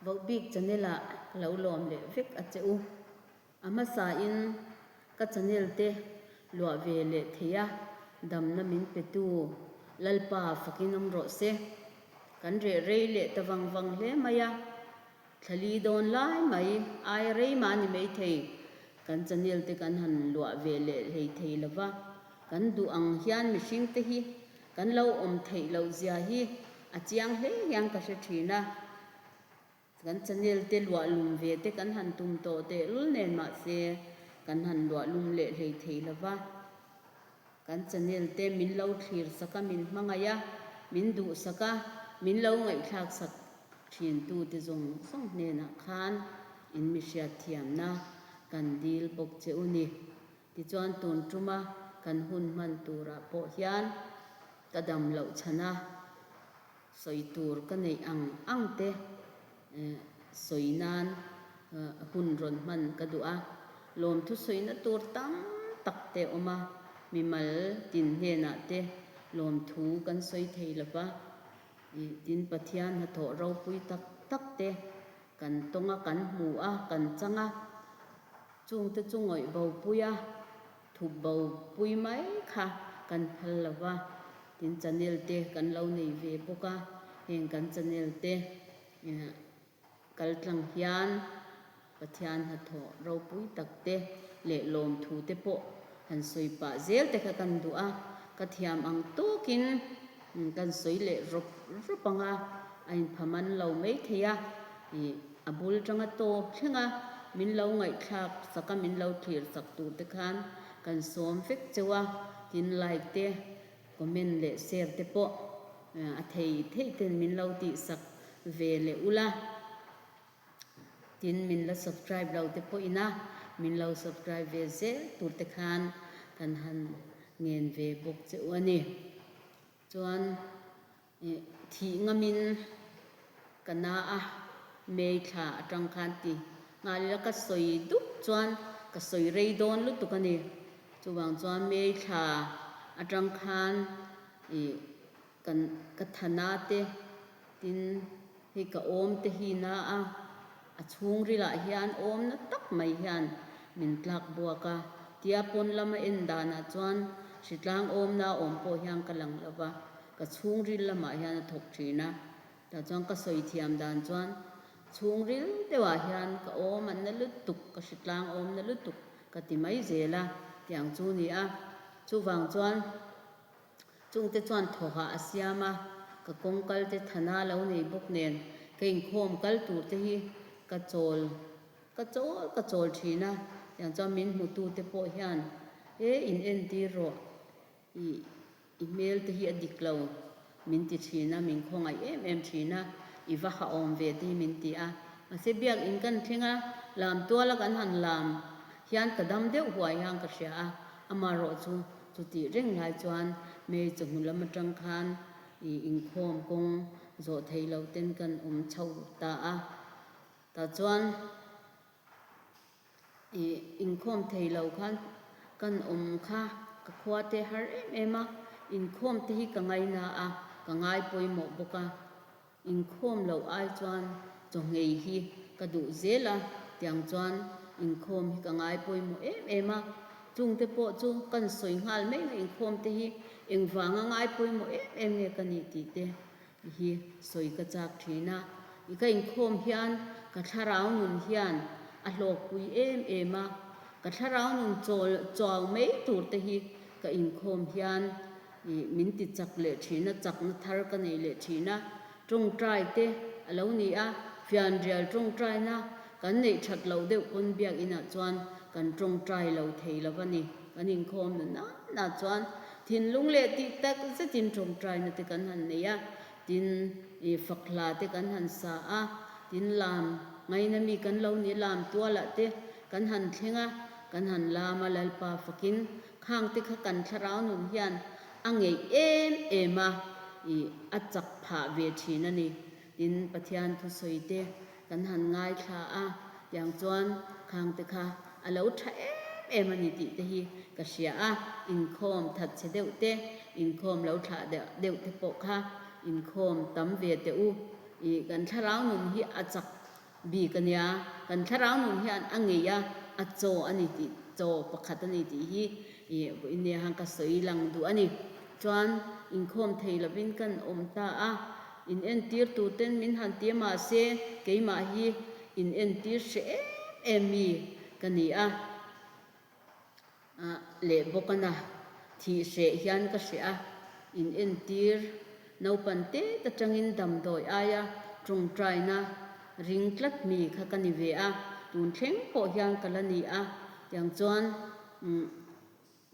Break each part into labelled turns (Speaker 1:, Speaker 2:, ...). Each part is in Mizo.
Speaker 1: Vohbik channel ah ka lo lawm leh vek a che u. A hmasa in ka channel te luah ve leh thei a, damna min pe tu Lalpa fakin awm rawh se. Kan reh rei leh ta vang vang hle mai a. Thlali dawn lai mai aia rei mah a ni maithei. Kan channel te kan han luah ve leh hlei thei lo va, kan duh ang hian mihring te hi kan lo awm theih loh zia hi a chiang hle hian ka hre thin a. Kan channel te luah lum ve te kan han tum tawh tehlul nen mahse kan han luah lum leh hlei thei lo va. Kan channel te min lo thlir sak a, min hmangaih a, min duhsak a, min lo ngaihthlak sak thin tu te zawng zawng hnenah khan in mi hriatthiamna kan dil bawk che u ni. Tichuan tun tuma kan hun hman turah pawh hian ka dam loh chhan a. Sawi tur ka neih ang ang te sawi nan hun rawn hman ka duh a, lawmthu sawina tur tam tak te a awm a, mimal tin hnenah te lawmthu kan sawi thei lo va, tin Pathian hnathawh ropui tak tak te kan tawng a, kan hmu a, kan chang a, chungte chu ngawih bopui a. Thup bo pui mai kha kan phal lo va, tin channel te kan lo nei ve bawk a, heng kan channel te kal tlang hian Pathian hnathawh ropui tak te leh lawmthu te pawh han sawi pah zel te kha kan duh a, ka thiam ang tawkin kan sawi leh rawp rawp ang a, a inphaman lo mai thei a. Ih, a bul tanga tawp thleng a, min lo ngaihthlak sak a, min lo thlir sak tur te khan kan sawm vek cheu a, tin like te, comment leh share te pawh a thei theih ten min lo tih sak ve leh ula, tin min la subscribe lo te pawh ina min lo subscribe ve zel tur te khan kan han ngen ve bawk cheu a ni. Chuan. Thih ngamin ka na a, May thla atang khan ti nghal ila ka sawi dup chuan ka sawi rei dawn lutuk a ni. Chuvang chuan May thla atang khan ih kan ka thana te tin hei ka awm te hi na a, A chhungrilah hian awmna tak mai hian min tlak buak a, tia pawn lama en danah chuan hritlang awmna a awm pawh hian ka lang lo va, ka chhungril lamah hian a thawk thin a. Tah chuan ka sawi thiam dan chuan chhungril deuhah hian ka awm an na lutuk, ka hritlang awmna lutuk ka ti mai zel a, tiang chu ni a. Chuvang chuan. Chungte chuan thawhah a siam a, ka kawng kal te thana lo nei bawk nen ka inkhawm kal tur te hi ka chawl ka chawl ka chawl thin a, tiang chuan min hmutu te pawh hian he in entir rawh i i hmel te hi a dik lo min ti thin a, min khawngaih em em thin a, i va ha awm ve te hi min ti a, mahse biakin kan thleng a, lam tuala kan han lam hian ka dam deuh huai hian ka hria a, amaherawh chu Chutih reng lai chuan May chawhnu lam atang khan i inkhawm kawng zawh thei lo ten kan awm chho ta a. Tah chuan i inkhawm thei lo khan kan awm kha ka khua te har em em a, inkhawm te hi ka ngaina a, ka ngai pawimawh bawk a. Inkhawm loh ai chuan chawngei hi ka duh zel a, tiang chuan inkhawm hi ka ngai pawimawh em em a, chungte pawh chu kan sawi nghal mai a, inkhawm te hi engvanga ngai pawimawh em em nge ka nih tih te hi sawi ka chak thin a, i ka inkhawm hian ka thlarau nun hian a hlawkpui em em a, ka thlarau nun chawl chau mai tur te hi ka inkhawm hian Ih, min ti chak leh thin a, chakna thar ka nei leh thin a, tawngtai te a lo ni a, fianrial tawngtaina kan neih that loh deuh pawn biakinah chuan kan tawngtai lo thei lo va ni. Kan inkhawm na nana chuan thinlung leh tih tak zetin tawngtaina te kan han nei a, tin ih fakhla te kan han sa a, tin lam ngaina mi kan lo ni lam tualah te kan han thleng a, kan han lam a Lalpa fakin Khang te kha kan thlarau nun hian a ngeih em em a, ih a chak phah ve thin a ni. Tin, Pathian thusawi te kan han ngaithla a, tiang chuan khang te kha a lo tha em em a ni tih te hi ka hria a, inkhawm that chhe deuh te, inkhawm lo thlah deuh te pawh kha inkhawm tam ve teh u. Ih kan thlarau nun hi a chak. bik a nia. Kan thlarau nun hian a ngei a, a chaw a ni tih, chaw pakhat a ni tih hi ih vawiin nia khan ka sawi lang duh a ni. Chuan inkhawm thei lovin kan awm ta a, in entir turten min han ti a mahse keimah hi in entir hreh em em mi ka ni a. Leh bawk a na, thih hreh hian ka hreh a, in entir naupan tet atangin damdawi aia tawngtaina ring tlat mi kha ka ni ve a, tun thleng pawh hian ka la ni a, tiang chuan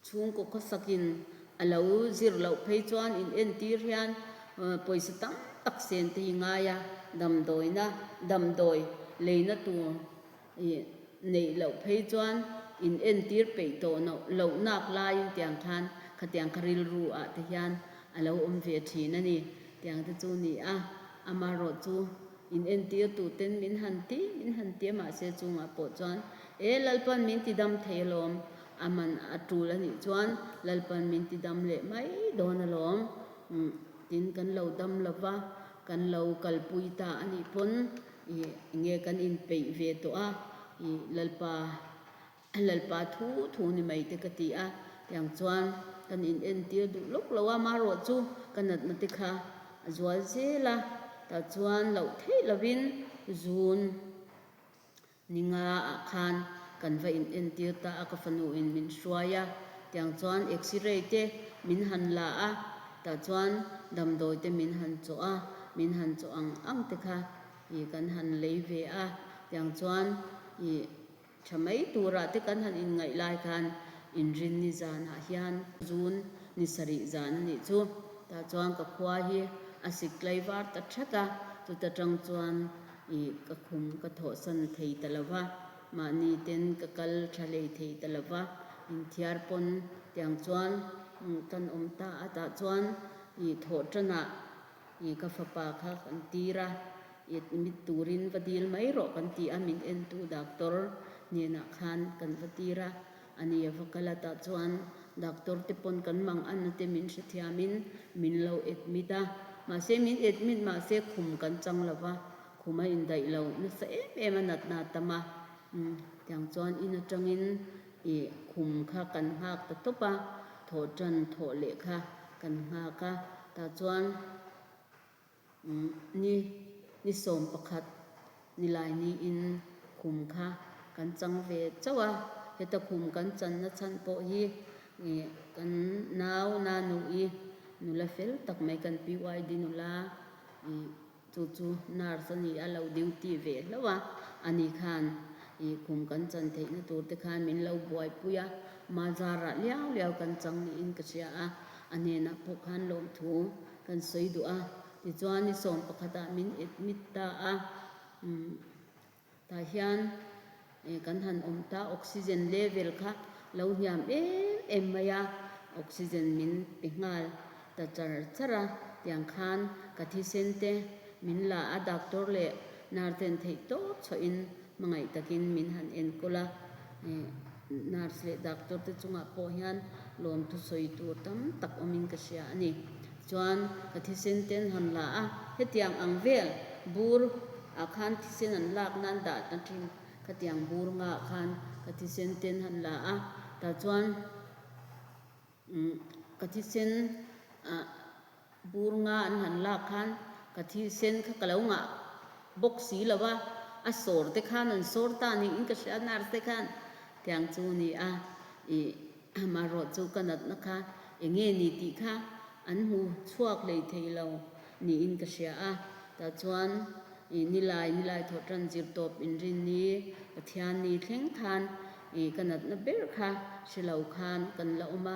Speaker 1: chhungkaw khawsakin a lo zir loh phei chuan in entir hian pawisa tam tak sen te hi ngai a, damdawina damdawi leina tur I neih loh phei chuan in entir peih tawh loh nak laiin tiang khan khatiang kha rilru ah te hian a lo awm ve thin a ni. Tiang te chu ni a, amaherawhchu in entir tu ten min han ti min han ti a mahse chungah pawh chuan e Lalpan min ti dam thei alawm, a man a tul a nih chuan Lalpan min ti dam leh mai dawn alawm tin kan lo dam lova kan lo kalpui ta a nih pawn I nge kan inpeih ve tawh a, i Lalpa, Lalpa thu thu ni mai te ka ti a, tiang chuan kan in entir duh lawk lo a, marawh chu ka natna te kha a zual zel a, tah chuan loh theih lovin zun ni nga ah khan kan va in entir ta a, ka fanu in min hruai a, tiang chuan x-ray te min han la a, Tah chuan damdawi te min han chawh a, min han chawh ang ang te kha ih kan han lei ve a, tiang chuan ih tha mai turah te kan han inngaih lai khan inrinni zanah hian zun ni sarih zan a nih chu. Tah chuan ka khua hi a sik tlai var ta thak a, chuta tang chuan ih ka khum ka thawhsan thei ta lo va, mahni ten ka kal tha hlei thei ta lo va, inthiar pawn tiang chuan Kan awm ta a tah chuan ih thawh tanah ih ka fapa kha kan tir a, ih mit turin va dil mai rawh kan ti a, min entu doctor hnenah khan kan va tir a, a ni a va kal a tah chuan doctor te pawn kan mang anna te min hrethiamin min lo admit a, mahse min admit mahse khum kan chang lo va, khum a indaih lo nasa em em a natna a tam a, tiang chuan in atangin I khum kha kan nghak ta tawp a, thawh tan thawh leh kha kan nghak a, tah chuan ni ni 11 nilai niin khum kha kan chang ve chauh a, heta khum kan channa chhan pawh hi kan nau Nanu'i nula fel tak mai kan PYD nula i Chu chu nurse a ni a, lo duty ve hlauh a, ani khan ih kum kan chan theihna tur te khan min lo buaipui a, Mazarah liau liau kan chang niin ka hria a, a hnenah pawh khan lawmthu kan sawi duh a, tichuan ni 11ah min admit ta a, umm. Tah hian kan han awm ta, oxygen level kha lo hniam em em mai a, oxygen min pe nghal ta char char a, tiang khan ka thisen te min la a, doctor leh nurse ten theih tawp chhuahin hmangaih takin min han enkawl a, nurse leh doctor te chungah pawh hian lawmthu sawi tur tam tak awmin ka hria a ni. Chuan ka thisen ten han la a, hetiang ang vel bur ah khan thisen an lak nan dah ta thin, khatiang bur nga ah khan ka thisen ten han la a, tah chuan umm ka thisen ah bur nga an han lak khan ka thisen kha ka lo ngah bawk si lo a, a sawr te khan an sawr ta niin ka hria nurse te khan tiang chu ni a ih. Amaherawh chu ka natna kha eng nge ni tih kha an hmu chhuak hlei thei lo niin ka hria a. Tah chuan ih nilai nilai thawh tan zir tawp inrin ni Pathian ni thleng khan ih ka natna ber kha hre lo khan kan la awm a.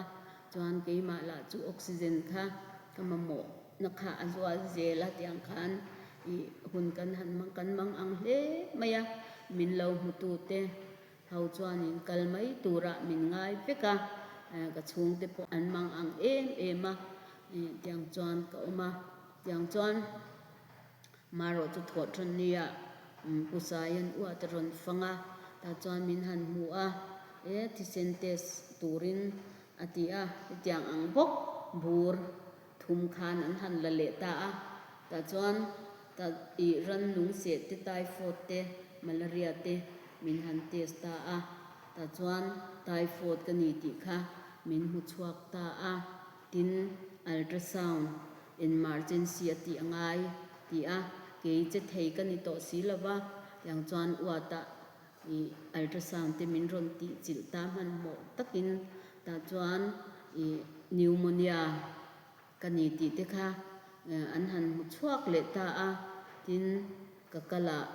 Speaker 1: Chuan keimah lah chu oxygen kha ka mamawh na kha a zual zel a tiang khan ih hun kan han kan mang ang hle mai a min lo hmutu te. Ho chuanin kal mai turah min ngai vek a, ka chhungte pawh an mang ang em em a, tiang chuan ka awm a, tiang chuan marawh chu thawh than nia Pu Saian uat a rawn fang a, tah chuan min han hmu a, e thisen test turin a ti a, hetiang ang bawk bur thum khan an han la leh ta a, tah chuan. Ta ih rannung seh te, typhoid te, malaria te min han test ta a. Tah chuan typhoid ka ni tih kha min hmu chhuak ta a. Tin, ultrasound emergency a tih a ngai ti a, kei che thei ka ni tawh si lo va, tiang chuan uat ah ih ultrasound te min rawn tih chilh ta hmanhmawh takin tah chuan ih pneumonia ka ni tih te kha an han hmu chhuak leh ta a, tin ka kal ah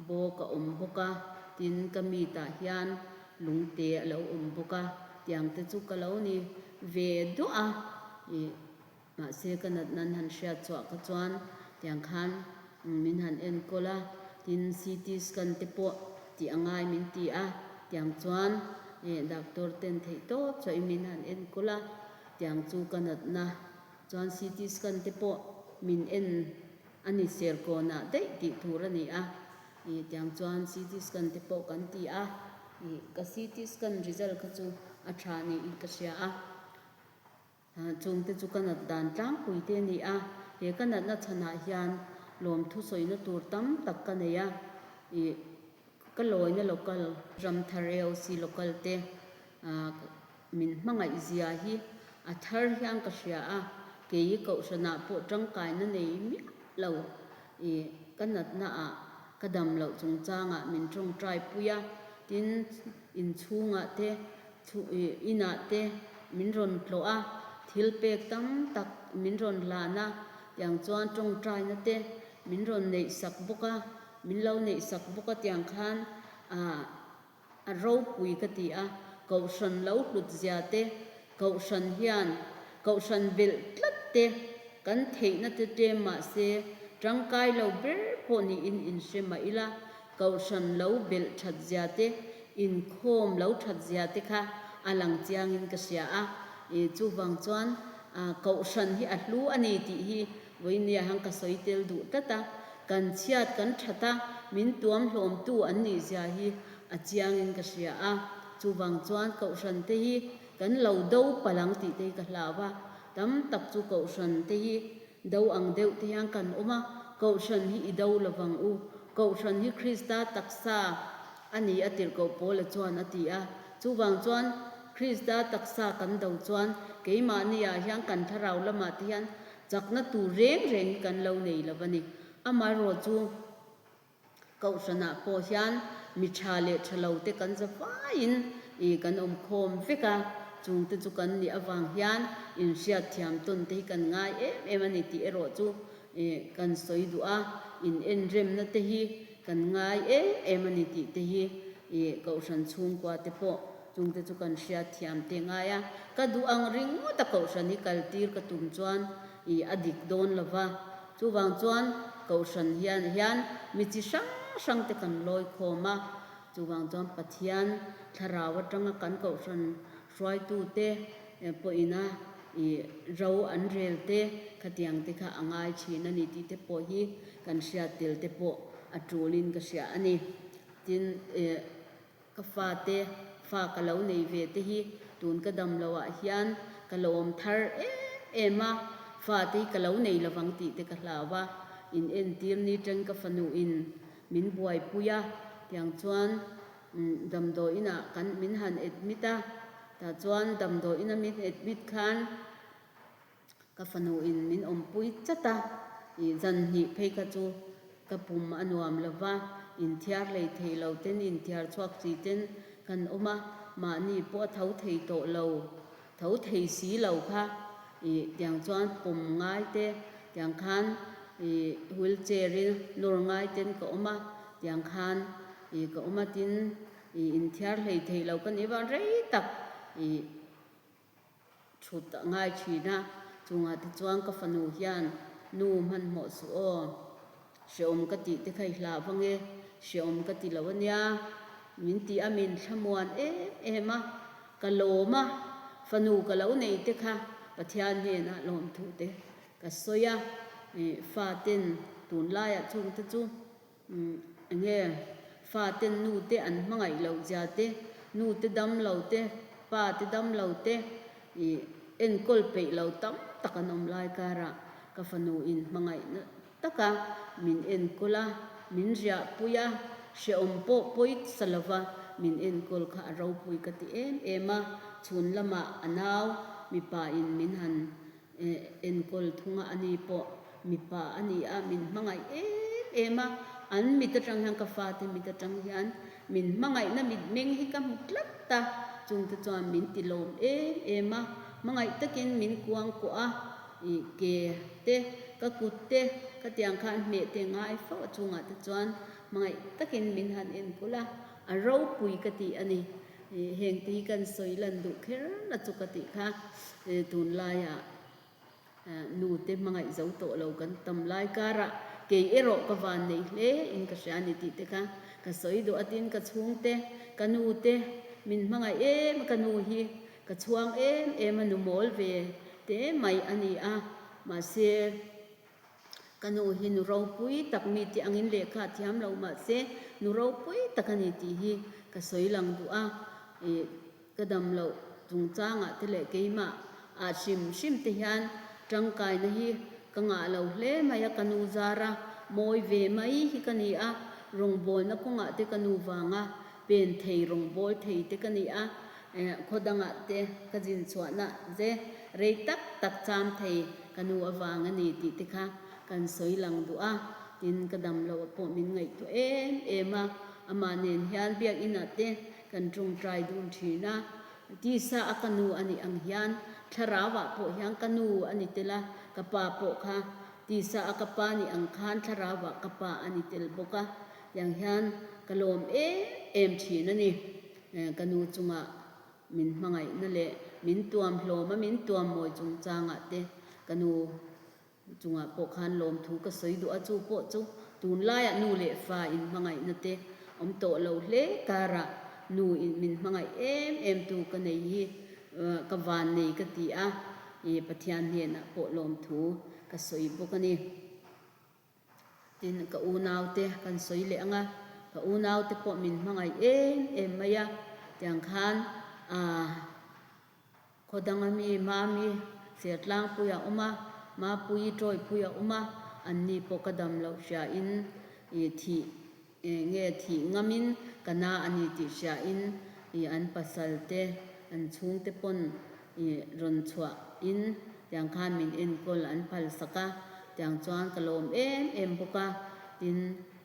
Speaker 1: Bawk a awm bawk a, tin ka mitah hian lungte a lo awm bawk a, tiang te chu ka lo ni ve duah a, ih mahse ka nat nan han hriat chhuah kha chuan tiang khan min han enkawl a, tin CT scan te pawh tih a ngai min ti a, tiang chuan ih doctor ten theih tawp chhuahin min han enkawl a, tiang chu ka natna chuan CT scan te pawh min en A ni Serkawnah daih tih tur a ni a, ih tiang chuan CT scan te pawh kan ti a, ih ka CT scan result kha chu a tha niin ka hria a, chungte chu ka nat dan tlangpui te a ni a, he ka natna chhanah hian lawmthu sawina tur tam tak ka nei a, ih ka lawina local Ramthar AOC local te Min hmangaih zia hi a thar hian ka hria a, kei kohhranah pawh tangkaina nei miah lo i ka natna ah ka dam loh chungchangah min tawngtai pui a, tin inchhungah te inah te min rawn tlawh a, thil pek tam tak min rawn hlan a, tiang chuan tawngtaina te min rawn neih sak bawk a, min lo neih sak bawk a tiang khan ah. A ropui ka ti a, Kohhran lo hlut zia te, Kohhran hian Kohhran belh tlat te kan theihna te tlem mah se tangkai lo ber pawh niin inhre mah ila, Kohhran lo belh that zia te, inkhawm lo that zia te kha a lang chiangin ka hria a. Chuvang chuan Kohhran hi a hlu a ni tih hi Vawinia han ka sawi tel duh tlat a, kan chhiat kan that a, min tuam hlawmtu an nih zia hi a chiangin ka hria a, chuvang chuan Kohhran te hi kan lo do palh ang tih te hi ka hlau a, tam tak chu Kohhran te hi do ang deuh te hian kan awm a, Kohhran hi i do lovang u, Kohhran hi Krista taksa a ni a tirhkoh Paula chuan a ti a, chuvang chuan Krista taksa kan do chuan keimahni-ah hian kan thlarau lamah te hian Chakna tur reng reng hi kan lo nei lo a ni. Amaherawh chu Kohhranah pawh hian mi tha leh tha lo te kan za faiin ih kan awm khawm vek a, chungte chu kan nih avang hian inhriat thiam tawn te hi kan ngai em em a ni tih erawh chu ih kan sawi duh a, in enremna te hi kan ngai em em a ni tih te hi ih Kohhran chhungkua te pawh Chungte chu kan hriat thiam te ngai a, ka duh ang ringawt a Kohhran hi kal tir ka tum chuan i a dik dawn lo va. Chuvang chuan Kohhran hian hian mi chi hrang hrang te kan lawi khawm a, chuvang chuan Pathian thlarau atanga kan Kohhran hruaitute pawhin a i ro an rel te khatiang te kha a ngai thin a ni tih te pawh hi kan hriat tel te pawh a tulin ka hria a ni. Tin, Ka fate, fa ka lo nei ve te hi tun ka dam lo ah hian ka lo awm thar em em a, fate hi ka lo nei lovang tih te ka hlau a, in entir ni teng ka fanu in min buaipui a, tiang chuan damdawiin ah kan min han admit a, tah chuan damdawiin a min admit khan Ka fanu in min awmpui chat a, ih zan hnih phei kha chu ka pum a nuam lo va, inthiar hlei thei lo ten inthiar chhuak chi ten kan awm a, mahni pawh a tho thei tawh lo, tho thei si lo kha, ih tiang chuan pum ngai te, tiang khan ih wheelchair in nawr ngai ten ka awm a, tiang khan ih ka awm a tin ih inthiar hlei thei lo ka nih avang rei tak ih. Thut a ngai thin a, chungah te chuan ka fanu hian nu hmanhmawh suh aw, hreawm ka tih te kha i hlah vang e, hreawm ka ti lo a nia, min ti a min thlamuan em em a, ka lawm a, fanu ka lo nei te kha Pathian hnenah lawmthu te ka sawi a, faten tunlaiah chungte chu Enge faten nu te an hmangaih loh zia te, nu te dam lo te, pa te dam lo te ih enkawl peih lo tam tak an awm lai karah ka fanu in hmangaihna taka min enkawl a, min riahpui a, hrehawm pawh pawi sa lova min enkawl kha a ropui ka ti em em a, chhun lamah a nau mipa in min han enkawl thung a, ani pawh mipa a ni a, min hmangaih em em a, an mit atang hian ka fate mit atang hian min hmangaihna mitmeng hi ka hmu tlat a, chungte chuan min ti lawm em em a, hmangaih takin min kuangkuah a, ih ke te ka kut te ka tiang khan hmeh te ngai fo a chungah te chuan hmangaih takin min han enkawl a, a ropui ka tih a ni. Heng te hi kan sawi lan duh kher na chu ka tih kha tunlaiah nu te hmangaih zo tawh lo kan tam lai karah kei erawh ka van nei hle in ka hria a ni tih te kha ka sawi duh a tin ka chhungte ka nu te min hmangaih em a ka nu hi ka chhuang em em a nu mawl ve te mai a ni a mahse Ka nu hi nu ropui tak mi tih angin lehkha a thiam lo mahse nu ropui tak a ni tih hi ka sawi lang duh a, ih ka dam loh chungchangah te leh keimah ah hrim hrim te hian tangkaina hi ka ngah lo hle mai a, ka nu zara mawi ve mai hi ka ni a, rawngbawlna kawngah te ka nu vanga pen thei rawngbâwl thei te ka ni a, khaw dangah te ka zin chhuahna ze rei tak tak cham thei ka nu avang a ni tih te kha kan sawi lang duh a, tin ka dam loh ah pawh min ngaihtuah em em a, amah nen hian biakinah te kan tawngtai dun thin a, tisa a ka nu a nih ang hian thlarau ah pawh hian ka nu a ni tel a, ka pa pawh kha tisa a ka pa nih ang khan thlarau ah ka pa a ni tel bawk a. Tiang hian ka lawm em em thin a ni. Ka nu chungah min hmangaihna leh min tuam hlawm a, min tuam mawi chungchangah te ka nu chungah pawh khan lawmthu ka sawi duh a, chu pawh chu tunlaiah nu leh fa inhmangaihna te awm tawh lo hle karah nu in min hmangaih em em tu ka nei hi ka van nei ka ti a, Pathian hnenah pawh lawmthu ka sawi bawk a ni. Tin, ka unaute kan sawi leh ang a, ka unaute pawh min hmangaih em em mai a, tiang khan aah khaw danga mi Mami Sertlangpui a awm a, Mapuii Tawipui a awm a, anni pawh ka dam loh hriain ih thih nge thih ngamin ka na a ni tih hriain ih an pasal te an chhungte pawn ih rawn chhuah in tiang khan min enkawl an phal sak a, tiang chuan ka lawm em em bawk a, tin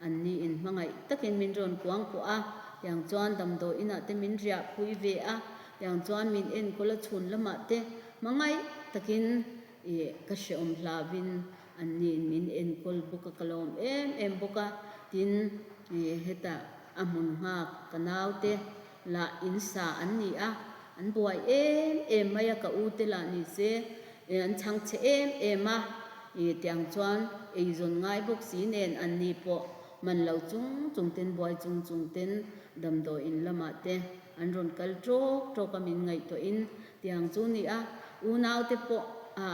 Speaker 1: an ni in hmangaih takin min rawn kuang kuah a, tiang chuan damdawi inah te min riah pui ve a, tiang chuan min enkawl a chhun lamah te hmangaih takin ih ka hrehawm hlauhin An niin min enkawl bawk a, ka lawm em em bawk a, tin hetah a hmun nghak ka naute lah in sa an ni a, an buai em em mai a, ka ute lah ni se an chhang chhe em em a, tiang chuan eizawn ngai bawk si nen an ni pawh man lo chung chung ten buai chung chung ten damdawi in lamah te An rawn kal ṭawk ṭawk a min ngaihtuahin tiang chu ni a, unaute pawh a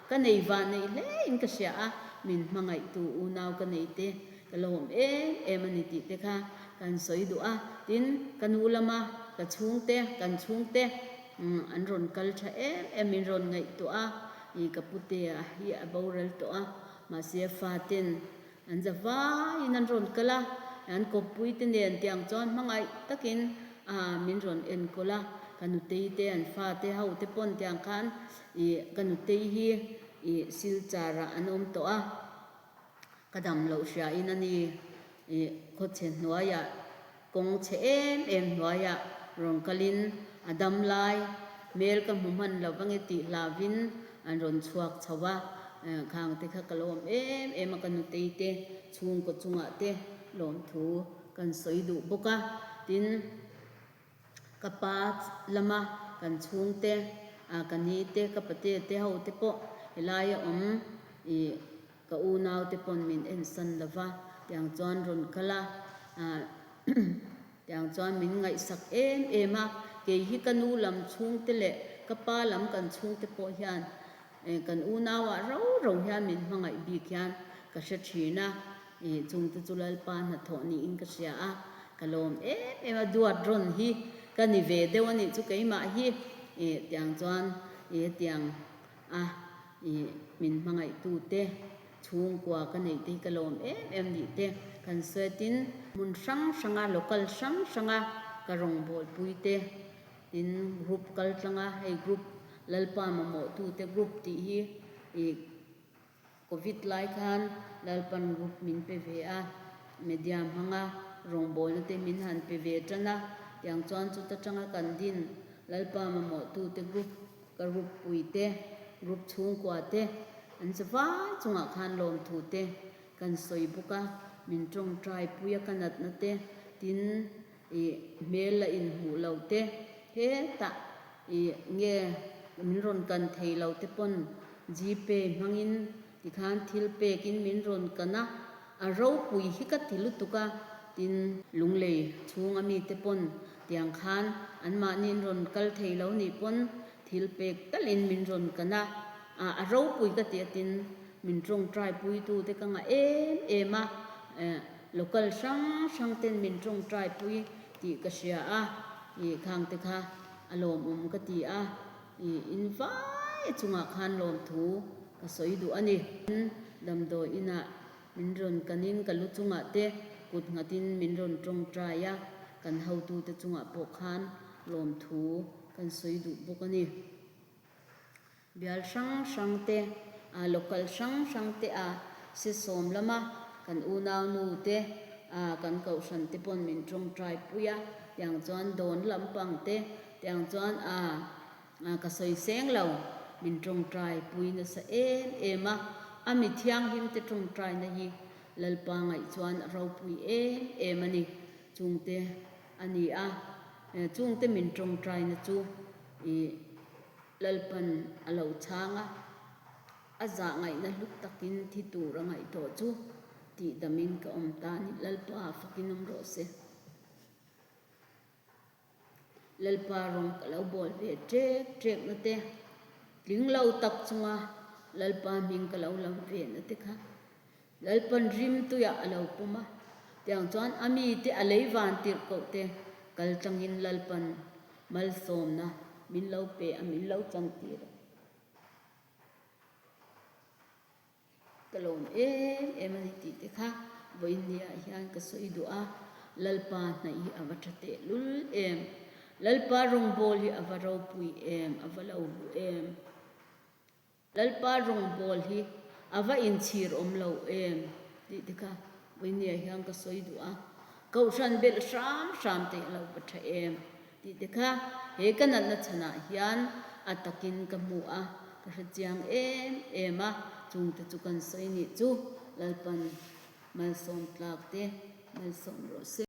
Speaker 1: ka nei vah neih hle in ka hria a, min hmangaihtu unau ka nei te ka lo awm em em a ni tih te kha kan sawi duh a, tin ka nu lama ka chhungte kan chhungte an rawn kal ṭha em em min rawn ngaihtuah a, ih ka putea hi a boral tawh a, mahse faten An za vaiin an rawn kal a, an kawppui te nen tiang chuan hmangaih takin min rawn enkawl a, ka nutei te an fate ho te pawn tiang khan ih ka nutei hi ih Silchar ah an awm tawh a, ka dam loh hriain a ni ih khawchhe hnuaiah Kawng chhe em em hnuaiah rawn kalin a dam lai hmel ka hmu hman lo ange tih hlauvin an rawn chhuak chho a, khang te kha ka lawm em em a, ka nutei te chhungkaw chungah te lawmthu kan sawi duh bawk a, tin ka pa lama kan chhungte ka ni te ka pate te ho te pawh helaia awm ih Ka unaute pawn min ensan lo va, tiang chuan rawn kal a, tiang chuan min ngaihsak em em a, kei hi ka nu lam chhungte leh ka pa lam kan chhungte pawh hian kan unauah ro ro hian min hmangaih bik hian ka hre thin a, chungte chu Lalpa hnathawh niin ka hria a, ka lawm em em a, duat rawn hi ka ni ve deuh a nih chu keimah hi, tiang chuan hetiang a, ih min hmangaihtute. Chhungkua ka neih te hi ka lawm em em nih te kan sawi a, tin hmun hrang hranga local hrang hranga ka rawngbawlpui te tin group kal tlanga hei group Lalpa mamawhtute group tih hi ih Covid lai khan Lalpan group min pe ve a, media hmanga rawngbawlna te min han pe ve tan a, tiang chuan chuta tanga kan din Lalpa mamawhtute group Ka group pui te, group chhungkua te an che vai chungah khan lawmthu te kan sawi bawk a, min tawngtai pui a ka natna te, tin ih hmel la inhmuh lo te, hetah ih nge min rawn kan thei lo te pawn Gpay hmangin tikhan thil pekin min rawn kan a, a ropui hi ka ti lutuk a, tin Lunglei chhunga mite pawn Tiang khan anmahni in rawn kal thei lo nih pawn thil pek talin min rawn kan a, a ropui ka ti a tin min tawngtai puitute ka ngah em em a, local hrang hrang ten min tawngtai pui tih ka hria a, ih khang te kha a lawmawm ka ti a, ih in vai chungah khan lawmthu ka sawi duh a ni. Damdawi inah Min rawn kanin ka lu chungah te kut nghatin min rawn tawngtai a, kan hotute chungah pawh khan lawmthu kan sawi duh bawk a ni. Bial hrang hrang te, a local hrang hrang te a sesawm lama kan unaunu te, a kan kohhran te pawn min tawngtai pui a, tiang chuan dawn lampang te, tiang chuan a Ka sawi seng lo, min tawngtai pui nasa em em a, a mi thianghlim te tawngtaina hi Lalpa ngaih chuan a ropui em em a ni. Chungte a ni a, chungte min tawngtaina chu i Lalpan a lo chhang a, a zah ngaihna hlu takin thi tur a ngaihtuah chu tihdamin ka awm ta a ni. Lalpa fakin awm rawh se. Lalpa rawng ka lo bawl ve ṭek ṭek na te, tling lo tak chunga Lalpa hming ka lo lam ve na te kha Lalpan rim tuiah a lo pawm a, tiang chuan a mite a lei van tirh koh te kal tlangin Lalpan malsawmna min lo pe a, min lo chantir a. Ka lawm em em a ni tih te kha vawiin niah hian ka sawi duh a, Lalpa hnaih hi a va tha tehlul em, Lalpa rawngbâwl hi a va ropui em, a va lo hlu em, Lalpa rawngbâwl hi a va inchhir awm lo em tih te kha vawiin niah hian ka sawi duh a, Kohhran belh hram hram te a lo va tha em tih te kha he ka natna chhanah hian a takin ka hmu a, ka hre chiang em em a, chungte chu kan sawi nih chu Lalpan malsawm tlak te malsawm rawh se.